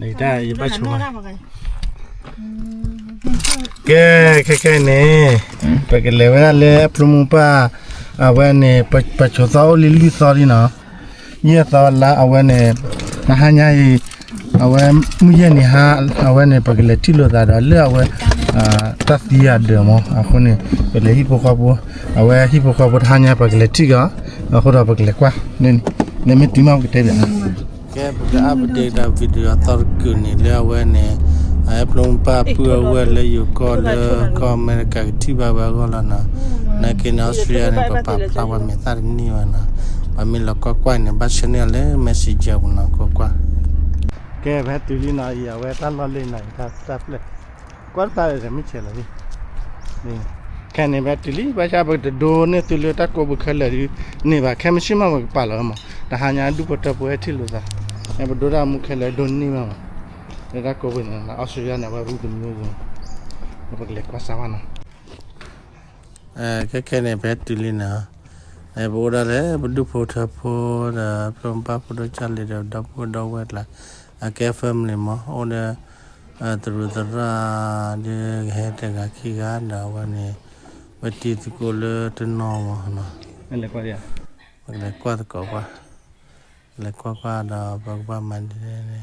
တၢ်ယဘၣ်ဆိ, ကဲ, ခဲခဲအံၤန့ၣ် ပကလဲၤဝဲဒၣ်လၢအဖျိမိၢ်ပၢ်, အဝဲန့ၣ် ပဆိးသီအိၣ်လံလွံၢ်သီလံနီၤ, ယဲၢ်သီလါအဝဲန့ၣ်, နဟါညါအံၤ, အဝဲမုၢ်ယဲၢ်နံၤဟါ, အဝဲန့ၣ် ပကလဲၤထံၣ်လိာ်သးဒီးလၢအဝဲ တၢ်သံအဒၢးမး, အဃိန့ၣ် ပလဲၤဟံၣ်ဖိဃီဖိ, အဝဲဟံၣ်ဖိဃီဖိတဟါညါ ပကလဲၤထံၣ်က့ၤအီၤ, အဃိဒီးပကလဲၤကွၢ်, လဲၤမ့ၢ်တုၤမးပကတဲဘၣ်. ကဲ ပက update ဒီး video သီတကုာ်န့ၣ် လၢအဝဲန့ၣ် အဖျိမိၢ်ပၢ်ပုၢ်အဝဲၢ်လၢယိၤကီၢ်လၢကီၢ်အမဲရကၤကထံၣ်ဘၣ်ဝဲအဂီၢ်လီၤနီၤ, နာ်က့န့ၣ် Australia န့ၣ် ပပာ်ဖျါဝဲမဲာ်သၣ်တနံၣ်ဝဲနီၤ, ပမ့ၢ်လီၤကွၢ်ကွၢ်န့ၣ် ဘၣ်ဆၢန့ၢ်အီၤလၢ messenger ပူၤနီၤ, ကွၢ်ကွၢ်. ကဲ ပဟဲတုၤလံနီၤအံၤ အဝဲတၢ်လီၢ်လၢနီၤအံၤ တၢ်ပျဲၢ်, ကွၢ်တဖျါဒီးမ့ၢ်ဆဲးလီၤလံ ခဲန့ၣ် ပဟဲတုၤလံ ဘၣ်ဆၣ်ပတဒိန့ၢ်သုလၢတၢ်ကိးပူၤခဲလၢာ်ဒ်န့ၣ်ဘၣ်, ခဲမုၢ်ဆ့ၣ်မးပကပာ်လီၤမး, တဟါညါဒူၣ်ဖိထၢဖိဟဲထံၣ်လိာ်သး, ပဒိတၢ်မူခဲလၢာ်ဒိၣ်န့ၢ်မး, လၢတၢ်ကိးပူၤန့ၣ် Australia န့ၣ် အဝဲဝံတမံၤ, ပကလဲၤကွၢ်စၢ်ဝဲနီၤ. ခဲခဲန့ၣ် ပဟဲတုၤလံနီၤ, ပအိၣ်ဒၣ်လၢ ပဒူၣ်ဖိထၢဖိဒီး ဖျိမိၢ်ပၢ်ဖိဒိၣ်ကၢ်လံၤဒီး ဒီပုၢ်ဝဲၢ်ဒီဝဲၢ်ကျါ, အကဲ family မး အိၣ်ဒီး သရူးသရၣ် ဒ်ကဟဲတဂၤခံဂၤဒီးအဝဲန့ၣ်, ဝဲတံၤသကိးလၢတနီၤမး, ပကလဲၤကွၢ်သကိးကွၢ်, လဲၤကွၢ်ကွၢ်ဒီးပကဘၣ်မၤဒ်န့ၣ် လၢ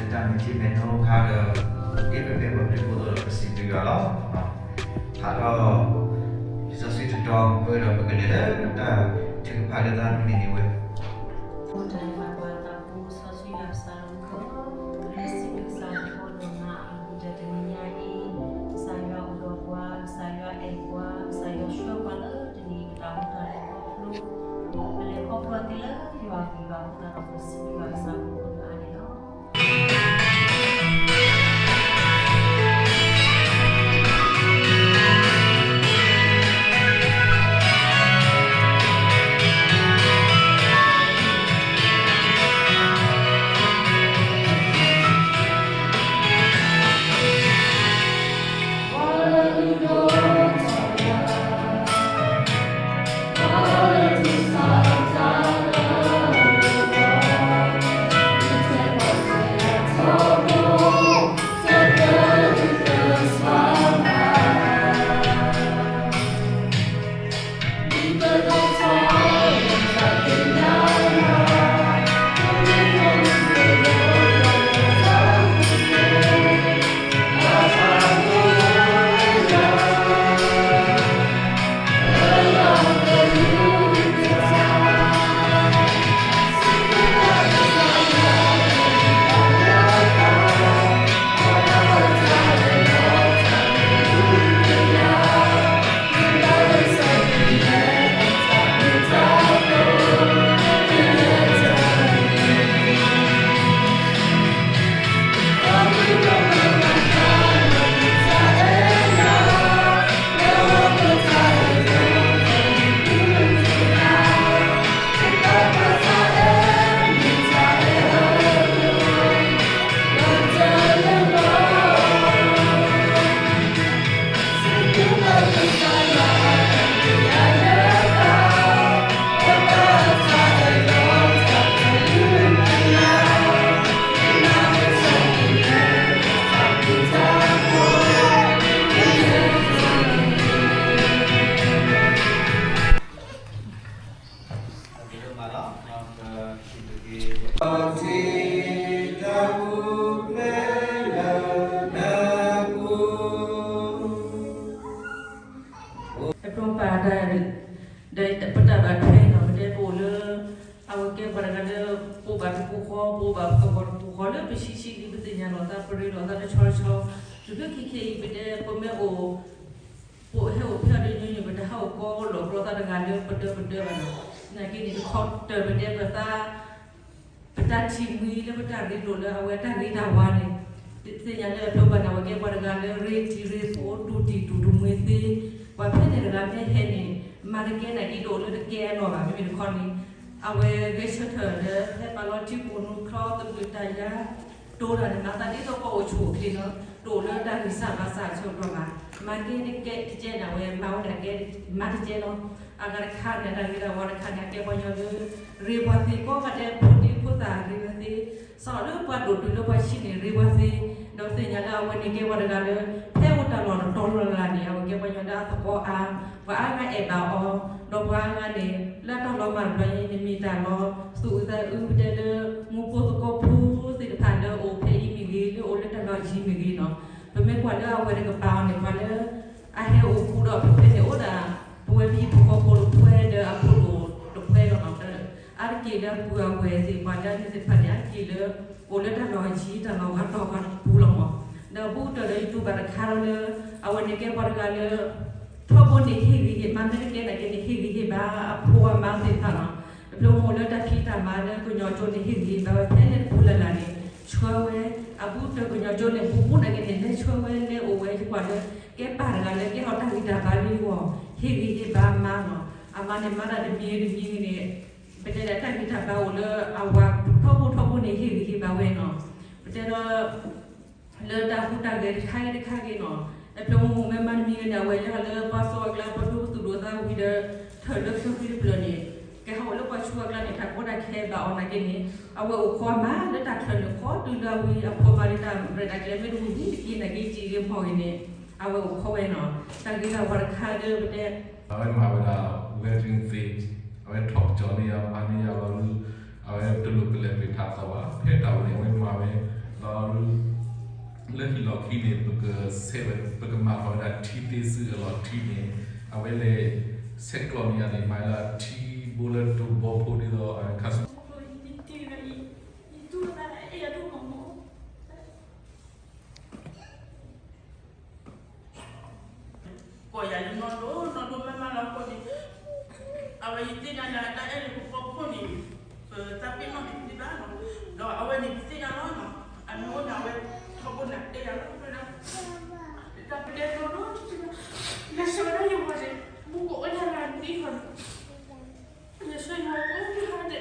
တၢ်မ့ၢ်ထံၣ်မဲာ်နိခါဒီး ဒ်ပမ့ၢ်ပှၤဘျုးဖိအသိးဒီး ပစံးဘျုးယွၤလီၤ. ဖးထီၣ် လံာ်စီဆှံတတီၤ ပဒီးပကလဲၤလၢတၢ်ထုကဖၣ်လၢတၢ်မုၢ်နံၤန့ၣ်ဝဲ တၢ်လၢဘၣ်ပှၤသးဖိစီဆှံယွၤကစၢ်လၢမူခိၣ်, ပစံးဘျုးကစၢ်အဃိဒီးမၤအံၤဒီးတနံၤညါအံၤ, ကစၢ်ယွၤအိၣ်ဒီးပှၤ, ကစၢ်ယွၤအဲၣ်ပှၤ, ကစၢ်ယွၤဆှၢပှၤလၢတနံၤအံၤ ပတၢ်အိၣ်တၢ်လၢခီဖျိ, ပလဲၤခီဖျိသ့လၢယွၤဂံၢ်ဘါအဃိသတးဒီး ပစံးဘျုးယွၤကစၢ်အဃိဒီးအါန့ၣ်လီၤ. ထံတၢ်ပူၤဖျဲးလၢတၢ်ပူၤ အပျိပာ်တၢ် ဒီးပတၢ်ဘၣ်ထွဲနီၤ ပတဲပအိၣ်လၢ အဝဲကဲပှၤတဂၤလၢ ပအိၣ်ဘၣ်တပူၤဃီ ပအိၣ်ဘၣ်ပကဝီၤတပူၤဃီလၢပဆံးဆံးလံ ပသ့ၣ်ညါလီၤသး ပရ့လိာ်သးတဆီတဆီ တုၤလၢခဲခဲအံၤ ပတဲပမ့ၢ်အိၣ် ပဟဲအိၣ်ဖဲအံၤဒီးညီညီ ပတဟးအိၣ်ကီးလီၤကြီသးတဂၤလၢပဒၢပဒၢဘၣ်နီၤ နာ်က့န့ၣ် တခီတၢၢ်ပတဲပသး ပတၢ်ထံၣ်မှံလၢပတၢ်ရ့လိာ်လၢအဝဲတၢ်ဂ့ၤတၢ်ဝါန့ၣ် သ့ၣ်ညါလၢအပျိပာ်န့ၣ် အဝဲကဲပှၤတဂၤလၢရ့တံၤရ့သကိး တူၢ်တံၢ်တူၢ်တမှံသ့ ပှၤဖဲန့ၣ်တဂၤမ့ၢ်ဟဲန့ၣ် မၤတကဲနာ်က့ တအိၣ်လၢတကဲအလီၢ်ဘၣ် မ့မ့ၢ်တခီန့ၣ် အဝဲဂဲၤဆၢထၢၣ်လၢ ဟဲပာ်လီၤထံခိၣ်နူာ်ချီသဘျုးတၢ်ယါ တိၤတၢ်န့ၣ် မၤသးဒ်သိးကအိၣ်ဆူၣ်အိၣ်ချ့နီၤ တအိၣ်လၢတၢ်ဂံၢ်စၢ်ဘါစၢ်အဆၢကတီၢ်ဘၣ် မၤကဲတကဲတကဲန့ၣ် အဝဲမၤဝဲဒၣ်ကဲ မၤတကဲလီၤ အဂၤတခါန့ၣ် တၢ်ဂ့ၤတၢ်ဝါတခါန့ၣ် အကဲပှၤကညီလၢ ရ့ပှၤသ့ၣ်ကိးဂၤဒဲး ဖိဒံဖိသၣ်ရ့ပှၤသ့ စးထီၣ်လၢပှၤဒိၣ်တုၤလၢပှၤဆံးန့ၣ် ရ့ပှၤသ့ ဒီးသ့ၣ်ညါလၢအဝဲန့ၣ်ကဲပှၤတဂၤလၢ ဖဲအိၣ်တၢ်လီၢ်တတီၤလီၢ်လၢ်လၢ်န့ၣ် အဝဲကဲပှၤကညီလၢအသကိးအါ ပှၤအါဂၤအဲၣ်ဘၣ်အီၤ ဒီးပှၤအါဂၤန့ၣ် လၢအတၢ်လီၤမၢ်တဘျီအံၤန့ၣ် မ့ၢ်တၢ်လီၤသူၣ်အုးသးအုး ပတဲလၢ မူဖိသကိးဖိသ့ၣ်တဖၣ်လၢအိၣ်ဖဲအံၤမ့ၢ်ဂ့ၤ လၢအိၣ်လၢတၢ်လီၢ်ယံၤမ့ၢ်ဂ့ၤနီၤ ပမ့ၢ်ကွၢ်လၢအဝဲတကပၤအီၤန့ၣ် ပှၤလၢ အဟဲအိၣ်ဘူးဒီးဖဲဖဲန့ၣ်အိၣ်ဒၣ် ပဝဲပဟံၣ်ဖိဃီဖိတဖုဒီးအဖိဒိၣ်တဖုလီၤနီၤ အါတက့ၢ်လၢအပုၢ်အဝဲၢ်သ့ၣ် ပှၤလၢအန့ၣ်သ့ၣ်တဖၣ်န့ၣ် အါတက့ၢ်လၢ အိၣ်လၢတၢ်လီၢ်အယံၤ တၢ်လီၢ်ဂၤတီၢ်ဂၤတပူၤလီၤမး ဒီးဘူးကတၢၢ်ဒီးယတူၢ်ဘၣ်တခါလီၤလၢ အဝဲန့ၣ်ကဲပှၤတဂၤလၢ ထီဘိန့ၣ်ဟ့ၣ်ဂံၢ်ဟ့ၣ်ဘါ မ့ၢ်တကဲနာ်က့န့ၣ် ဟ့ၣ်ဂံၢ်ဟ့ၣ်ဘါအဖိအမါသ့ၣ်တဖၣ်လီၤ တဘျီမိၢ်လၢတၢ်ဖံးတၢ်မၤလၢကညီကၠိန့ၣ် ဟ့ၣ်ဂံၢ်ဟ့ၣ်ဘါဝဲဖဲလဲၣ်တပူၤလၢ်လၢ်န့ၣ် ဆှၢဝဲ အဘူးကတၢၢ်ကညီကၠိန့ၣ် ဘူးဘူးနာ်က့န့ၣ် လဲၤဆှၢဝဲလဲၤအိၣ်ဝဲ ယကွၢ်လၢ ကဲပၢ်တဂၤလၢကဲထီၣ်တၢ်ဂံၢ်တၢ်ဘါလၢယဂီၢ် ဟ့ၣ်ဂံၢ်ဟ့ၣ်ဘါမါလီၤ အမါန့ၣ်မၤတၢ်တမံၤတမံၤန့ၣ် ပတဲဒၣ်တၢ်ဂံၢ်တၢ်ဘါအိၣ်လၢအဝၤထီဘိထီဘိန့ၣ် ဟ့ၣ်ဂံၢ်ဟ့ၣ်ဘါဝဲနီၤ ပတဲဒီး လၢတၢ်ဟူးတၢ်ဂဲၤတခါဂ့ၤတခါဂ့ၤနီၤ အဖျိမိၢ်မိၢ်မ့ၢ်မၤတမံၤဂ့ၤန့ၣ် အဝဲလဲၤလၢပှၤစိၤအကျါ ပှၤဒိပသူၣ်ဒိသးဝံၤဒီး ထၢၣ်လၢကၠိဃံတဖျၢၣ်န့ၣ် ကဟးအိၣ်လၢပှၤဆူးအကျါန့ၣ် တၢ်ကီတၢ်ခဲဘၣ်အီၤနာ်က့န့ၣ် အဝဲအိၣ်ခိးမါလၢတၢ်ချၢန့ၣ် ခိးတုၤလၢအဝံၤ အဖိမါလၢတၢ်ရဲၣ်တၢ်ကျဲၤမ့ၢ်တမုာ်ဂ့ၤတက့ၤနာ်က့ တံၤဂ့ၤမီၢ်ဂ့ၤန့ၣ် အဝဲအိၣ်ခိးဝဲနီၤ တၢ်ဂ့ၤတၢ်ဝါတခါလၢပတဲ အဝဲမၤဝဲဒၣ် wedding သ့ အဝဲထီၣ်ကစီၣ်န့ၢ်ယၤ မၤန့ၢ်ယၤလီၤလၢ အဝဲတလိၣ်ကလဲၤပ့ၤထးသီဘၣ် ဖဲတၢ်အိၣ်န့ၣ် အဝဲမၤဝဲ လီၤလၢ လၢဟံၣ်လီၢ်ခံန့ၣ် ပကဆဲးဝဲ ပကမၤဃီၤဝဲဒၣ်ထံသ့စုအလီၢ်ထံန့ၣ် အဝဲလဲၤ ဆဲးကျိးန့ၢ်ယၤန့ၣ် မၤလၢထံဘိလၢတိၤဘီဖိဒ်သိး ခါဆူ ကိးယၤလၢနီၢ်ဒိၣ် နီၢ်ဒိၣ်မးမးလီၤအဃိန့ၣ် အဝဲယသ့ၣ်ညါလၢအတၢ်အဲၣ်လၢပဖီခိၣ်န့ၣ် ပတၢ်ပ့ၤနီၣ်န့ၣ်သ့ဘၣ်နီၤ ဒီးအဝဲန့ၣ်ပသ့ၣ်ညါလီၤနီၤ အမ့ၢ်အိၣ်န့ၣ် အဝဲထီဘိန့ၣ်တဲယၤလီၤ တၢ်ပတဲနီၢ်ဒိၣ် လဲၤဆှၢဝဲဒၣ်ယဂီၢ်န့ၣ် မူကအိၣ်ညါလၢအနံၣ်ဃီန့ၣ် ယဆၢယွၤကိးမုၢ်နံၤဒဲး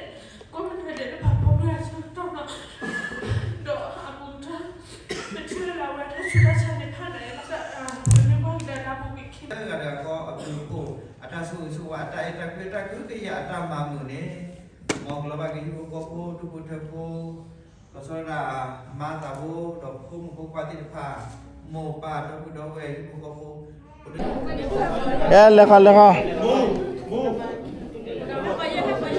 ကိးမုၢ်နံၤဒဲးလၢပှၤဖိမုၣ်အဆၢကတီၢ်နီၤ ဒီးအဘူးကတၢၢ် ပထံၣ်လၢအဝဲတၢ်ဆူးတၢ်ဆါန့ၣ် ဖးဒၣ်ယဲ ပမ့ၢ်ကွၢ်ကဒါတၢ်ဖိက့ၤခံ တဂၤဒီးကီၢ်အဘျုးအဖှိၣ် အတၢ်ဆိၣ်ဂ့ၤဆိၣ်ဝါ အတၢ်အဲၣ်တၢ်ကွံ တၢ်ကဟုကယာ်အတၢ်မၤမုာ်န့ၣ် မ်ကလီၤဘၣ်က့ၤဟံၣ်ဖိဃီဖိ ဒူၣ်ဖိထၢ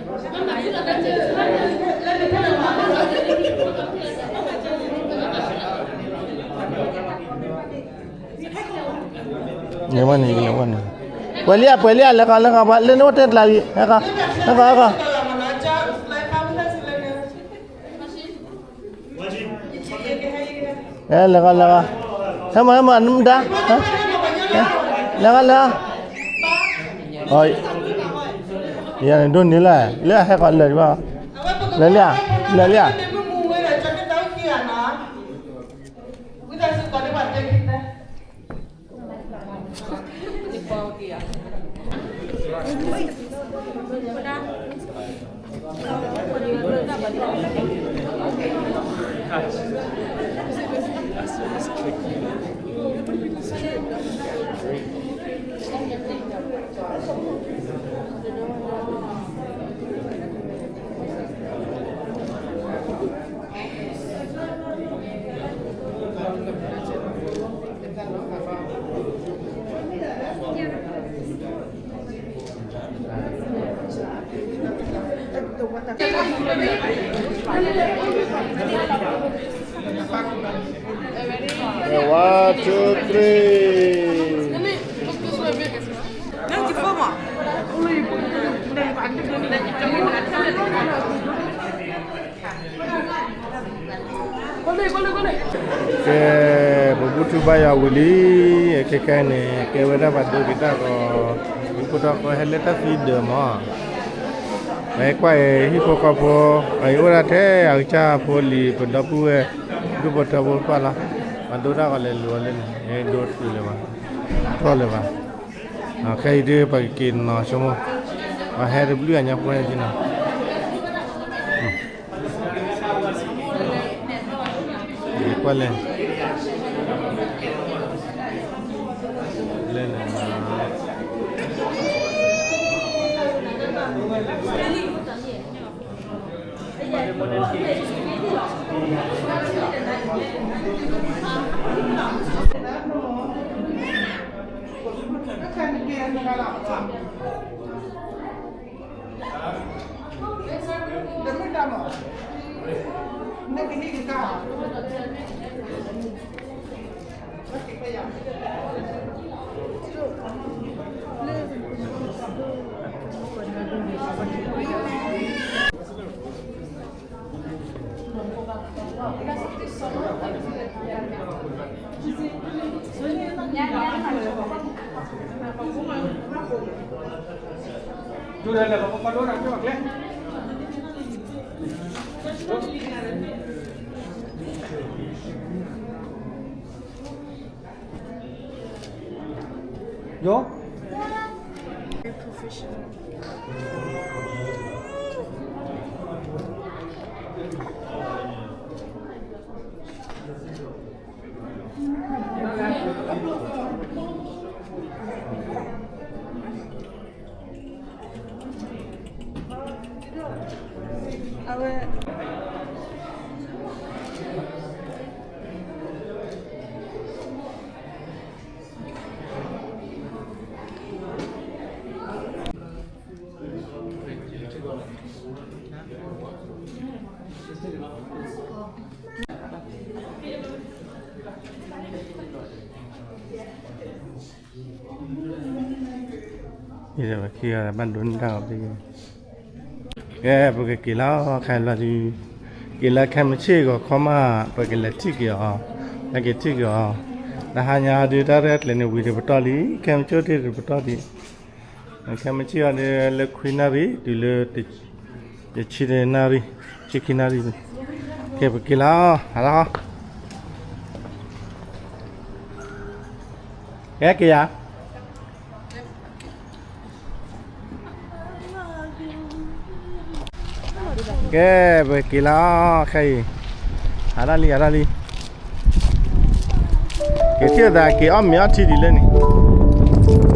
ဖိ လီၤဆီဒၣ်တၢ် မါသးဖိ ဒီးဖိမုၣ်ဖိခွါသ့ၣ်တဖၣ် မိၢ်ပၢ်ဒီပုၢ်ဒီဝဲၢ်ဟံၣ်ဖိဃီဖိ ကဲ လဲၤဃီ လဲၤဃီ လဲၤဝဲန့ၣ် လဲၤဝဲန့ၣ် ပှဲၤလံဧါ ပှဲၤလံဧါ လဲၤဃီ လဲၤဃီ ပှၤလၢနအိၣ်တဲတလးလံ ဟဲဃီ ဟဲဃီ ဟဲဃီ ဟဲ လဲၤဃီ လဲၤဃီ ဟဲမၤ ဟဲမၤ နမတၤ လဲၤဃီ လဲၤဃီ ယၤန့ၣ်ဒိၣ်န့ၣ်လၢ လၢဟဲဃီ လဲၤဘၣ် လဲၤလံဧါ လဲၤလံဧါ Thank you. One, two, three. ကဲ, ပဘူၣ်ထူဘါယွၤဝံၤလံ, ခဲခဲအံၤန့ၣ် ကဲဝဲဒၣ်ပှၤဒိက့ၤတၢ်ဂီၤ, ဟံၣ်ဖိဃီဖိဟဲလၢတၢ်သံဒၢးမး, ပဟဲကွၢ်အံၤဟံၣ်ဖိဃီဖိ, အံၤအိၣ်ဒၣ်ထဲအကစၢ်ဖိလံၤ ပဒီပုၢ်ဝဲၢ်, ဒူၣ်ဖိထၢဖိတဖၣ်လီၤ, ပှၤဒိတၢ်ဂီၤလဲၤလိၤအီၤလၢန့ၣ်, ဒိတတုၤလၢၤဘၣ်, ထီၣ်လၢၤဘၣ်, ခဲအံၤဒ်ပကက့ၤနီၤဆိကမိၣ်, ပှၤဟဲတဘျုးအညါဖိဟဲက့ၤနီၤ ကွၢ်လဲၣ်, လဲၣ်လဲၣ်, ဘၣ်ဒိးန့ၢ်တၢ်ဂီၤ, ကဲ ပကက့ၤလီၤခဲလၢာ်ဒုး, က့ၤလၢခဲမုၢ်ဆ့ၣ်ဂီၤခီမး ပကလဲၤထံၣ်က့ၤအီၤ, ဟဲက့ၤထံၣ်က့ၤအီၤ, တဟါညါဒုး တၢ်ရဲၣ်ကျဲၤန့ၣ်ဝံၤတပတီၢ်လံ, ခဲမုၢ်ဆ့ၣ်တ့ၢ်တပတီၢ်လံ, ခဲမုၢ်ဆ့ၣ်အီၤဒုးလၢခွံနၣ်ရံၣ် တုၤလၢ ယဆံနၣ်ရံၣ်, ဆံခံနၣ်ရံၣ်, ကဲ ပက့ၤလီၤ, ဟါလီၤ, ကဲ က့ၤယၤ, ကဲ ပက့ၤလီၤ, ခဲအံၤ, ဟါလီၤလံ ဟါလီၤလံ, က့ၤထံၣ်သး က့ၤအီၣ်မ့ၤအီထံဒ်လဲၣ်န့ၣ်